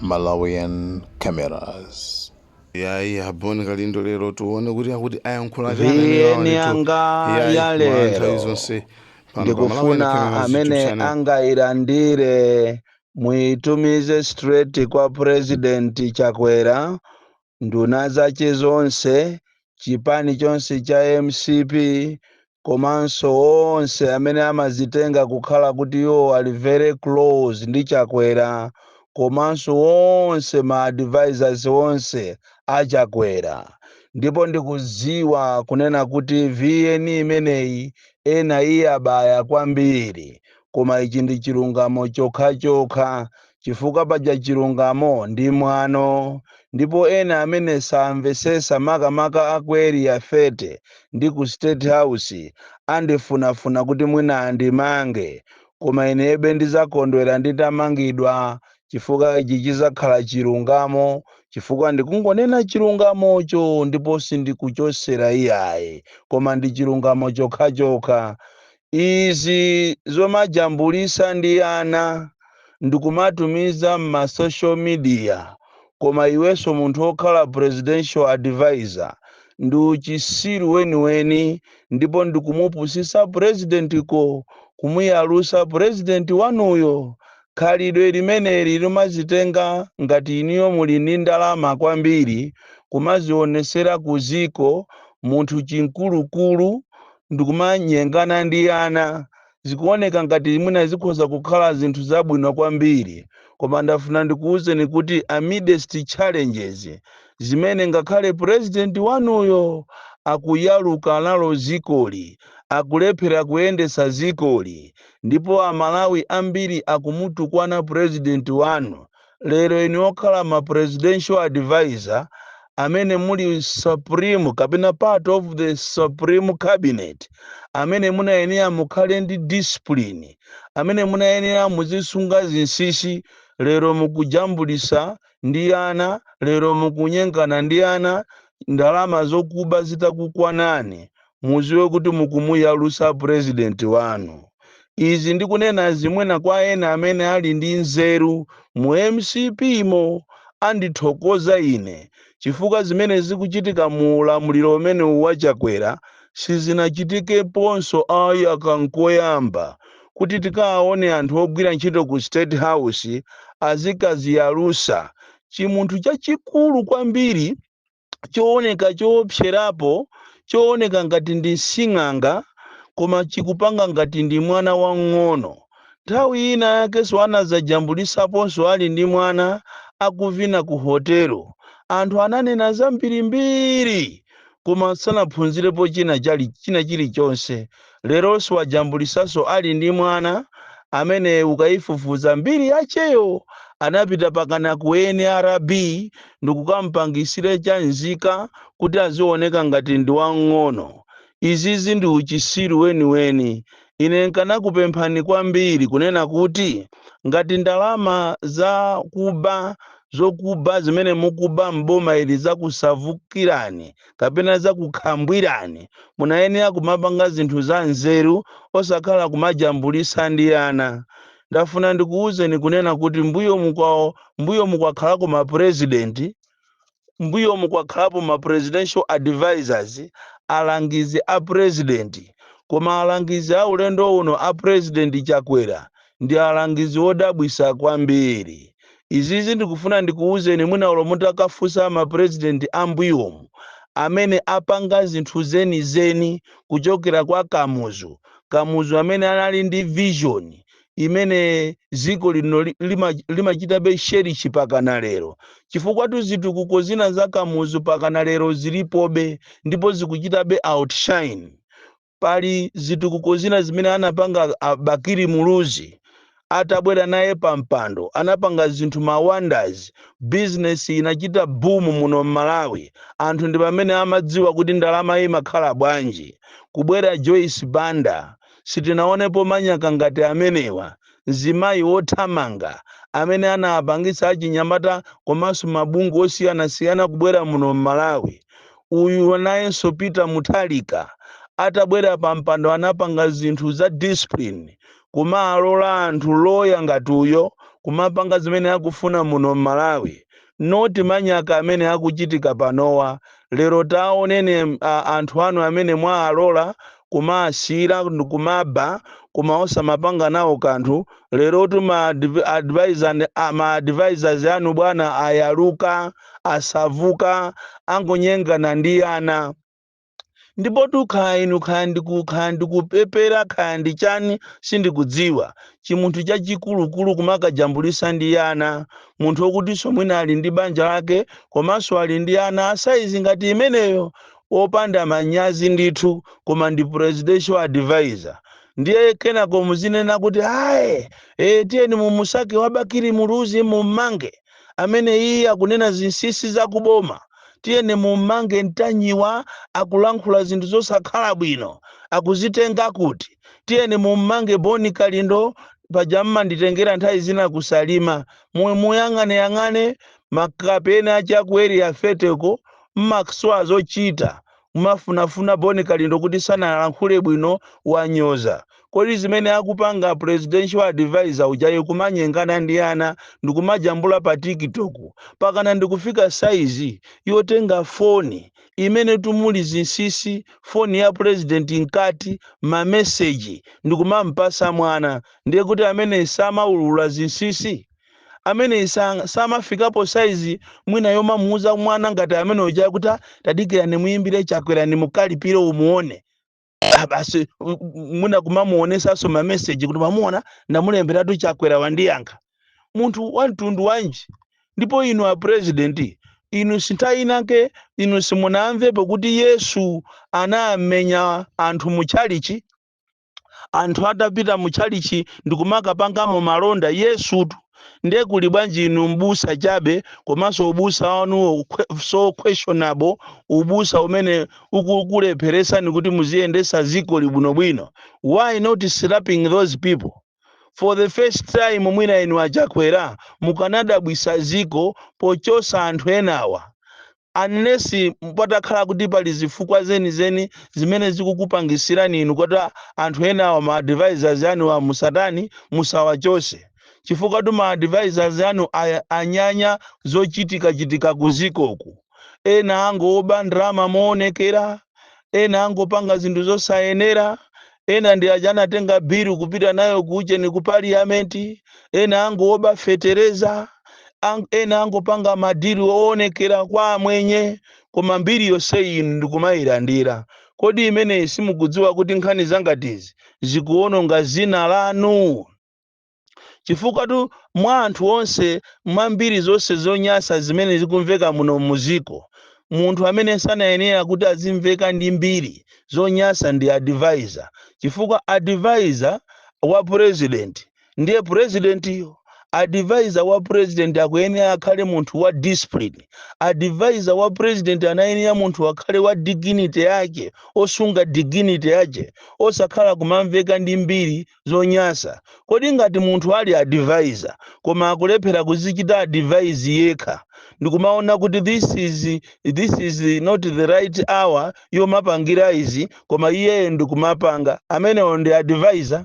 Malawian Cameras. Yayi, a Bon Kalindo lero tione kuti akuti ayankhula chani amenewa VN ndithu. yanga Yayi, ya mwa nthawi lero zonse pano pa Malawian ndikufuna Cameras YouTube amene channel. angayilandire muitumize straight kwa President Chakwera, nduna zace zonse, chipani chonse cha MCP, komanso onse amene amazitenga kukhala kuti iwo ali very close ndi Chakwera, komanso onse ma advisors onse a Chakwera. Ndipo ndikudziwa kunena kuti VN imeneyi ena iye abaya kwambiri, koma ichi ndi chilungamo chokhachokha, chifukwa paja chilungamo ndi mwano. Ndipo ena amene samvesesa, makamaka aku Area 30 ndi ku State House, andifunafuna kuti mwina andimange, koma inebe ndizakondwera nditamangidwa, chifukwa ichi chizakhala chilungamo, chifukwa ndikungonena chilungamocho ndipo sindikuchosera iyayi, koma ndi chilungamo chokhachokha. Izi zomajambulisa ndi ana ndikumatumiza m'ma social media, koma iwenso munthu wokhala presidential advisor, ndi uchisiru weniweni, ndipo ndikumupusisa president ko kumuyalusa president wanuyo. Khalidwe limeneli limazitenga ngati iniyo muli ndi ndalama kwambiri, kumazionesera ku ziko, munthu chinkulukulu ndikumanyengana ndi ana, zikuoneka ngati mwina zikhoza kukhala zinthu zabwino kwambiri. Koma ndafuna ndikuwuzeni kuti amidst challenges zimene ngakhale president wanuyo akuyaluka nalo zikoli, akulephera kuyendesa zikoli, ndipo Amalawi ambiri akumutukwana president wanu, lero inu okhala ma presidential advisor amene muli supreme kapena part of the supreme cabinet, amene munayenera mukhale ndi discipline, amene munayenera muzisunga zinsinsi, lero mukujambulisa ndi ana, lero mukunyengana ndi ana, ndalama zokuba zitakukwanani, muziwe kuti mukumuyalusa president wanu. Izi ndikunena zimwena kwa ena amene ali ndi nzeru mu MCP mo andithokoza ine, chifukwa zimene zikuchitika mu ulamuliro umenewu wa Chakwera sizinachitikeponso ayi. Akankoyamba kuti tikaone anthu ogwira ntchito ku State House azikaziyalusa chimunthu chachikulu kwambiri, chooneka choopserapo, chooneka ngati ndi msing'anga, koma chikupanga ngati ndi mwana wang'ono. Nthawi ina yakenso anazajambulisaponso ali ndi mwana akuvina ku hotelo. Anthu ananena zambirimbiri, koma sanaphunzirepo china chali china chilichonse. Leronso wajambulisanso ali ndi mwana amene ukayifufuza mbiri yacheyo anapita pakana ku NRB ndikukampangisire cha nzika kuti azioneka ngati ndi wang'ono. Izizi ndi uchisiru weniweni. Ine nkanakupemphani kwambiri kunena kuti ngati ndalama za kuba, zokuba zimene mukuba mboma ili zakusavukirani kapena zakukhambwirani, munayenera kumapanga zinthu za nzeru, osakhala kumajambulisa ndi ana. Ndafuna ndikuwuzeni kunena kuti mbuyo mukwakhalako ma president, mbuyo mukakhalapo ma presidential advisors, alangizi a president, koma alangizi a ulendo uno a President Chakwera ndi alangizi odabwisa kwambiri. Izizi ndikufuna ndikuwuzeni, mwina ulo mutakafunsa ma president a mbuyomu amene apanga zinthu zenizeni kuchokera kwa Kamuzu, Kamuzu amene anali ndi vision imene dziko lino limachitabe cherish pakana lero, chifukwa tu zitukuko zina za Kamuzu pakana lero zilipobe ndipo zikuchitabe outshine. Pali zitukuko zina zimene anapanga a Bakili Muluzi atabwera naye pa mpando, anapanga zinthu ma wonders, business inachita boom muno m'Malawi, anthu ndi pamene amadziwa kuti ndalama imakhala bwanji. Kubwera Joyce Banda, sitinaonepo manyaka ngati amenewa, mzimayi wothamanga amene anapangitsa achinyamata komanso mabungwe osiyanasiyana kubwera muno m'Malawi. Uyu nayenso Peter Mutharika atabwera pa mpando anapanga zinthu za discipline, kumalola anthu loya ngati uyo. Kumapanga zimene akufuna muno m'Malawi, noti manyaka amene akuchitika panowa lero. Taonene anthu anu amene mwaalola kumasiyira ndikumaba, koma osamapanga nawo kanthu. Lerotu ma advisors anu, bwana, ayaluka, asavuka, angonyengana ndi ana. Ndipo tukhala inu, khaya ndikupepera, khaya ndi chani, sindikudziwa. Chimunthu chachikulukulu kumakajambulisa ndi ana, munthu wokutinso mwina ali ndi banja lake, komanso ali ndi ana a size ngati imeneyo, opanda manyazi ndithu, koma ndi presidential advisor. Ndiye kenako muzinena kuti aye, tiyeni mumusake wabakiri Muluzi, mummange amene iye akunena zinsinsi zakuboma. Tiyeni mummange Mtanyiwa, akulankhula zinthu zosakhala bwino, akuzitenga kuti? Tiyeni mummange Boni Kalindo. Paja mmanditengera nthawi zina kusalima, muyang'ane-yang'ane makapena achaku Area 30 ko, mmasowa zochita, mumafunafuna Boni Kalindo kuti sanalankhule bwino, wanyoza. Kodi zimene akupanga presidential advisor ujayo, kumanyengana ndi ana ndikumajambula pa TikTok, pakana ndikufika size yotenga foni imene tumuli zinsinsi, foni ya president, nkati ma message, ndikumampasa mwana, ndiye kuti amene samaulula zinsinsi, amene samafikapo size mwina yomamuuza mwana ngati amene uja kuti, "Ah, tadikira nimuyimbire Chakwera, nimukalipire umuone." Ah, basi, mwina kumamuonesanso ma message kuti mamuona, ndamulemberatu Chakwera, wandiyankha. Munthu wa mtundu wanji? Ndipo inu a president, inu sintayinake, inu simunamvepo kuti Yesu anamenya anthu muchalichi, anthu atapita muchalichi ndikumakapangamo malonda? Yesutu. Ndiye kuli bwanji inu, mbusa chabe, komanso ubusa wanuwo so questionable, ubusa umene ukukulepheresani kuti muziyendesa ziko libwinobwino. Why not slapping those people for the first time? Mwina inu aChakwera mukanadabwisa ziko pochosa anthu enawa, unless patakhala kuti pali zifukwa zenizeni zimene zikukupangisirani inu kuti anthu enawa, ma advisors anu wa musatani, musawachose, chifukwa tu ma advisors anu anyanya zochitikachitika kuzikoku. Ena angoba ndalama moonekera, ena angopanga zinthu zosayenera, ena ndi aja anatenga bill kupita nayo kucheni ku parliament, ena angoba fetereza, ena angopanga ma deal oonekera kwa amwenye, koma mbiri yonse inu ndikumayilandira. Kodi imeneyi simukudziwa kuti nkhani zangatizi zikuwononga zina lanu? Chifukwa tu mwa anthu onse, mwa mbiri zonse zonyasa zimene zikumveka muno muziko, munthu amene sanayenera kuti azimveka ndi mbiri zonyasa ndi advisor, chifukwa advisor wa president ndiye president iyo. Advisor wa president akuyenera akhale munthu wa discipline. Advisor wa president anayenera munthu akhale wa dignity yake, osunga dignity yake, osakhala kumamveka ndi mbiri zonyasa. Kodi ngati munthu ali advisor koma akulephera kuzichita advise yekha, ndikumaona kuti this is not the right hour yomapangira izi, koma iyeyo ndikumapanga, amenewo ndi advisor?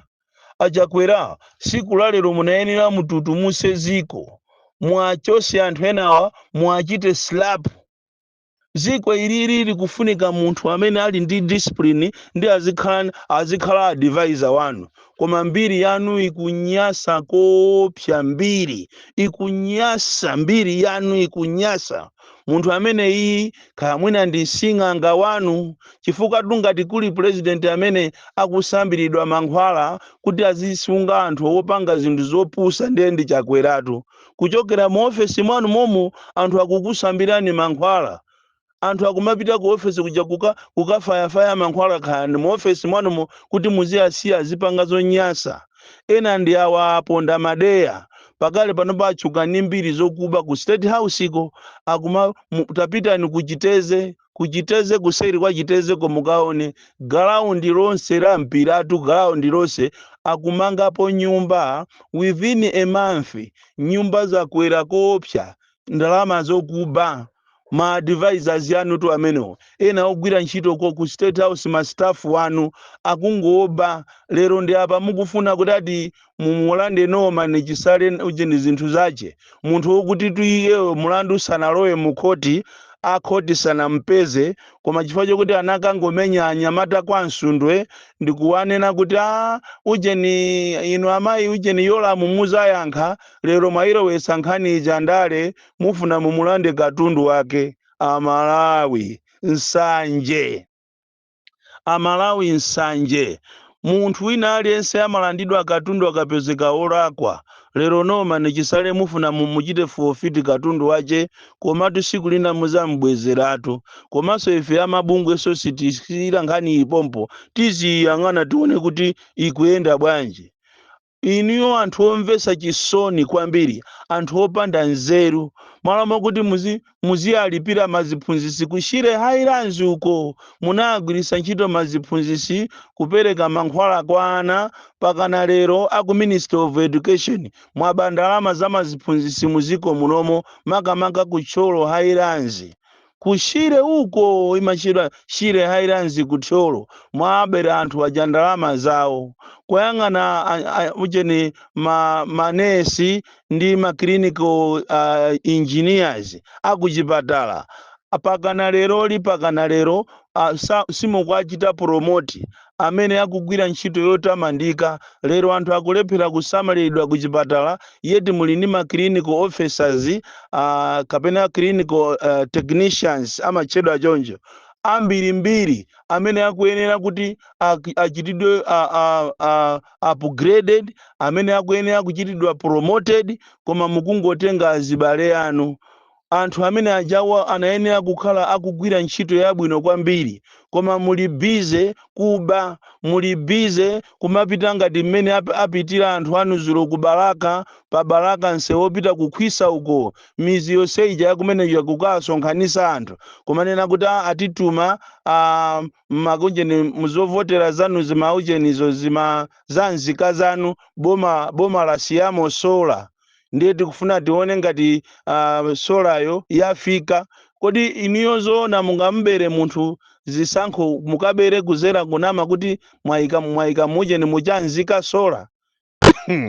AChakwera, siku la lero munayenera mututumuse ziko, mwachose anthu enawa, mwachite slap. Ziko ilili likufunika munthu amene ali ndi discipline ndi azikhala advisor wanu. Koma mbiri yanu ikunyasa kopsa, mbiri ikunyasa, mbiri yanu ikunyasa. Munthu amene iyi kaya mwina ndi sing'anga wanu, chifukwa tungati kuli president amene akusambiridwa mankhwala kuti azisunga anthu opanga zinthu zopusa, ndiye ndi Chakweratu. Kuchokera mu ofesi mwanu momo anthu akukusambirani mankhwala, anthu akumapita ku ofesi kuja kukafayafaya mankhwala khani mu ofesi mwanumo kuti muziyasiya azipanga zonyasa. Ena ndi awa aponda madeya, pakale pano patchuka ndi mbiri zokuba ku State House iko. Akuma tapitani kuchiteze, kuchiteze, kuseri kwa Chiteze mukaone ground lonse la mpiratu, ground lonse akumangapo nyumba. Within a month nyumba zakwera kopsa, ndalama zokuba. Ma advisors anu tu amenewo, ena ogwira ntchito ku State House, ma staff wanu akungoba. Lero ndi apa mukufuna kuti ati mumulande Norman Chisale ujeni zinthu zace, munthu wokuti tuiyeyo mulandu sanalowe mu khoti, akhoti sanampeze, koma chifukwa chokuti anakangomenya anyamata kwa Msundwe ndikuwanena kuti a ujeni, inu amayi ujeni Yolamu, muzayankha. Lero mwayilowetsa nkhani ija ndale, mufuna mumulande katundu wake. Amalawi, nsanje! Amalawi, nsanje! Munthu wina aliyense amalandidwa katundu akapezeka olakwa. Lero Norman Chisale mufuna mumuchite forfeit katundu wace, komatu siku lina muzamubwezeratu. Komanso ife amabungwe sitisiyira nkhani ipompo, tiziyang'ana tione kuti ikuyenda bwanji. Inuyo anthu omvetsa chisoni kwambiri, anthu opanda nzeru, malo mokuti muziyalipira maziphunzitsi ku Shire Highlands uko, munagwiritsa ntchito maziphunzitsi kupereka mankhwala kwa ana. Pakana lero aku Ministry of Education mwaba ndalama za maziphunzitsi muziko munomo, makamaka ku Thyolo Highlands, ku Shire uko, imachedwa Shire Highlands ku Thyolo. Mwabera anthu aja ndalama zawo. Kuyang'ana ujeni manesi ndi ma clinical engineers akuchipatala, pakana leroli, pakana lero simukuachita promote, amene akugwira ntchito yotamandika. Lero anthu akulephera kusamalidwa kuchipatala, yeti muli ndi ma clinical officers kapena clinical technicians amatchedwa choncho, ambirimbiri amene akuyenera kuti achitidwe upgraded, amene akuyenera kuchitidwa promoted, koma mukungotenga azibale anu. Anthu amene ajawa anayenera kukhala akugwira ntchito yabwino kwambiri, koma muli busy kuba, muli busy kumapita ngati mmene apitira anthu anu zulo ku Balaka, pa Balaka msewu wopita kukhwisa uko, mizi yonse ija yakumeneja, kukasonkhanisa anthu kumanena kuti, "Ah, atituma makunjeni muzovotera zanu zimauchenizo zima za nzika zanu, boma la siyamo solar, ndiye tikufuna tione ngati solar yo yafika." Kodi iniyo zoona mungamubere munthu zisankho, mukabere kuzera kunama kuti mwayika mujeni muchanzika solar?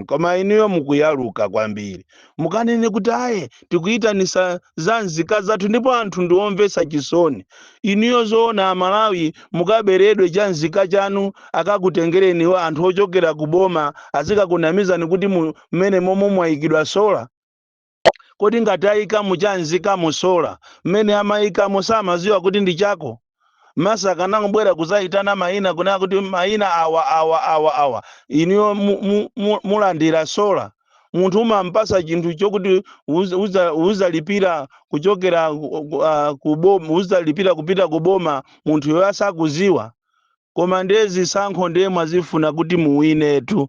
Koma iniyo mukuyaluka kwambiri. Mukanene kuti aye, tikuyitanisa za nzika zathu, ndipo anthu ndiomvetsa chisoni. Iniyo zoona Amalawi mukaberedwe cha nzika chanu, akakutengereni anthu ochokera ku boma azikakunamizani kuti mmene momwe mwayikidwa solar? Kodi ngati ayikamo cha nzika mu solar, mmene amayikamo samaziwa kuti ndi chako? Masa akanangobwera kuzayitana mayina, kunena kuti mayina awa, awa, awa, awa, iniyo mulandira solar. Munthu umampasa chinthu chokuti uzalipira kuchokera ku boma, uzalipira kupita ku boma, munthuyo asakuziwa. Koma ndiye zisankho ndiye mwazifuna kuti muwinetu.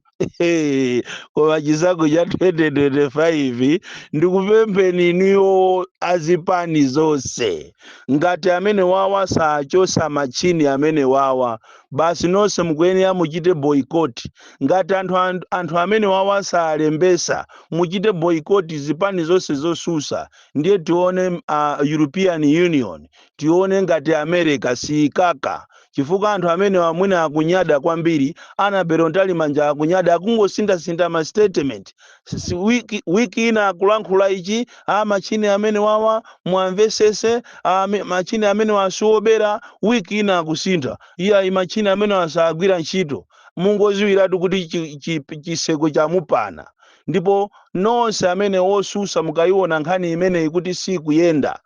Koma chisankho cha 2025, ndikupempheni inuyo azipani zonse, ngati amene wawa sachosa machini amene wawa, basi nonse mukuyenera muchite boycott. Ngati anthu amene wawa salembesa, muchite boycott zipani zonse zosusa. Ndiye tione European Union, tione ngati America siikaka, chifukwa anthu amene amwene akunyada kwambiri. Annabel Mtalimanja akunyada, akungosinthasintha ma statement. Wiki ina akulankhula ichi, a machini amene wawa mwamvesese, machini amene wasiwobera. Wiki ina akusintha, iye machini amene wasagwira ntchito. Mungoziwiratu kuti chiseko chamupana. Ndipo nonse amene osusa, mukayiona nkhani imeneyi kuti sikuyenda,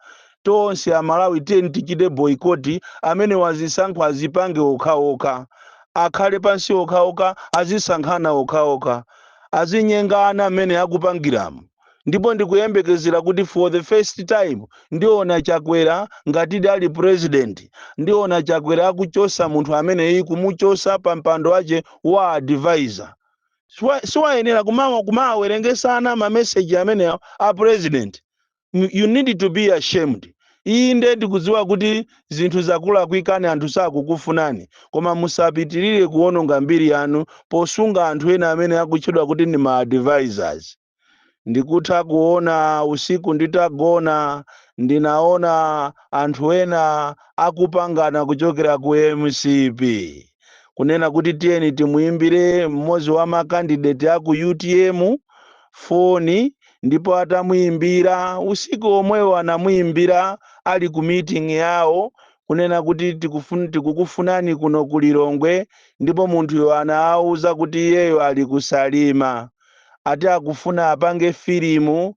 tonse Amalawi tiyeni tichite boycott. Amene wazisankho azipange okhaokha, akhale pansi okhaokha, azisankhana okhaokha, azinyengana amene akupangiramo. Ndipo ndikuyembekezera kuti for the first time ndiona Chakwera, ngati ali president, ndiona Chakwera akuchosa munthu ameneyi, kumuchosa pa mpando wace wa advisor. Siwayenera kumawerengesana mameseji amene a president. You need to be ashamed. Inde, ndikudziwa kuti zinthu zakulakwikani, anthu sakukufunani, koma musapitirire kuwononga mbiri yanu posunga anthu ena amene akutchedwa kuti ndi ma advisors. Ndikutha kuona usiku nditagona, ndinaona anthu ena akupangana kuchokera ku MCP kunena kuti tiyeni timuimbire mmodzi wa makandidate aku UTM foni. Ndipo atamuimbira usiku omwewo, anamuimbira ali ku meeting yawo kunena kuti tikukufunani kuno ku Lilongwe. Ndipo munthuyo anawauza kuti iyeyo ali kusalima, ati akufuna apange filimu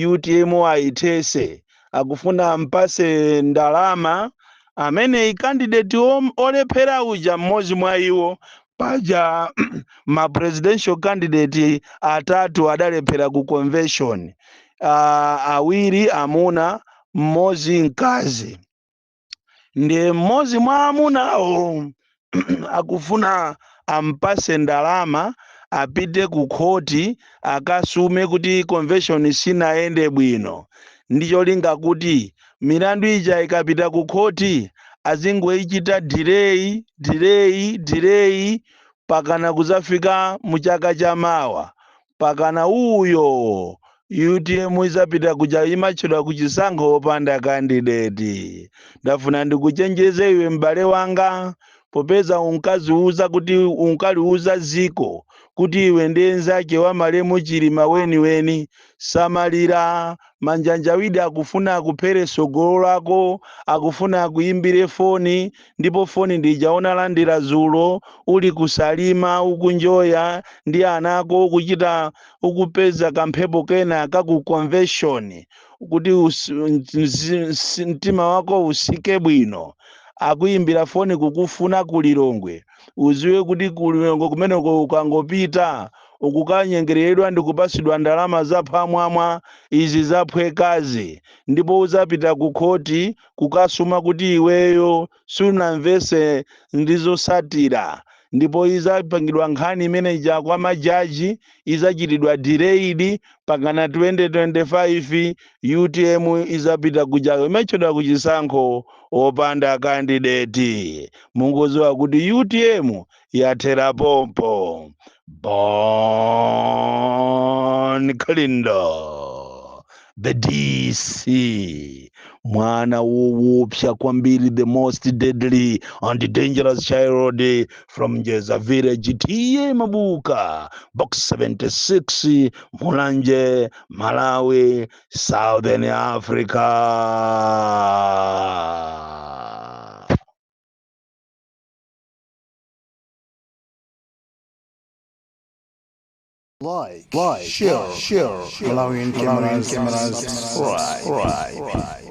UTM ayithese, akufuna ampase ndalama amene candidate olephera uja, mmodzi mwa iwo. Paja ma presidential candidate atatu adalephera ku convention, awiri amuna, mmodzi mkazi. Ndiye mmodzi mwa amunawo akufuna ampase ndalama apite ku khoti akasume kuti convention sinayende bwino, ndi cholinga kuti milandu ija ikapita ku khoti azingoyichita delay, delay, delay pakana kuzafika mu chaka chamawa, pakana uyo UTM izapita kuja imatchedwa kuchisankho wopanda candidate. Ndafuna ndikuchenjeze iwe m'bale wanga, popeza unkaziuza kuti, unkaliuza ziko kuti iwe ndi enzake wa malemu Chilima weniweni. Samalira, manjanjawidi akufuna akuphere sogolo lako, akufuna akuimbire foni. Ndipo foni ndija unalandira zulo uli kusalima, ukunjoya ndi anako, ukuchita ukupeza kamphepo kena kaku convention kuti mtima wako usike bwino. Akuimbira foni kukufuna kulilongwe. Uziwe kuti kulilongwe kumeneko ukangopita ukukanyengereredwa ndi kupasidwa ndalama zaphwamwamwa izi zaphwekazi, ndipo uzapita ku khoti kukasuma kuti iweyo sunamvese ndizosatira, ndipo izapangidwa nkhani imeneja kwa majaji, izachitidwa delayed pakana 2025. UTM izapita kuja imatchedwa kuchisankho opanda candidate. Mungoziwa kuti UTM yathera pompo. Bon Kalindo, the DC, mwana woopsa kwambiri, the most deadly and dangerous child from Njeza village, T/A Mabuka, Box 76, Mulanje, Malawi, Southern Africa. Like, share, Malawian cameras, subscribe.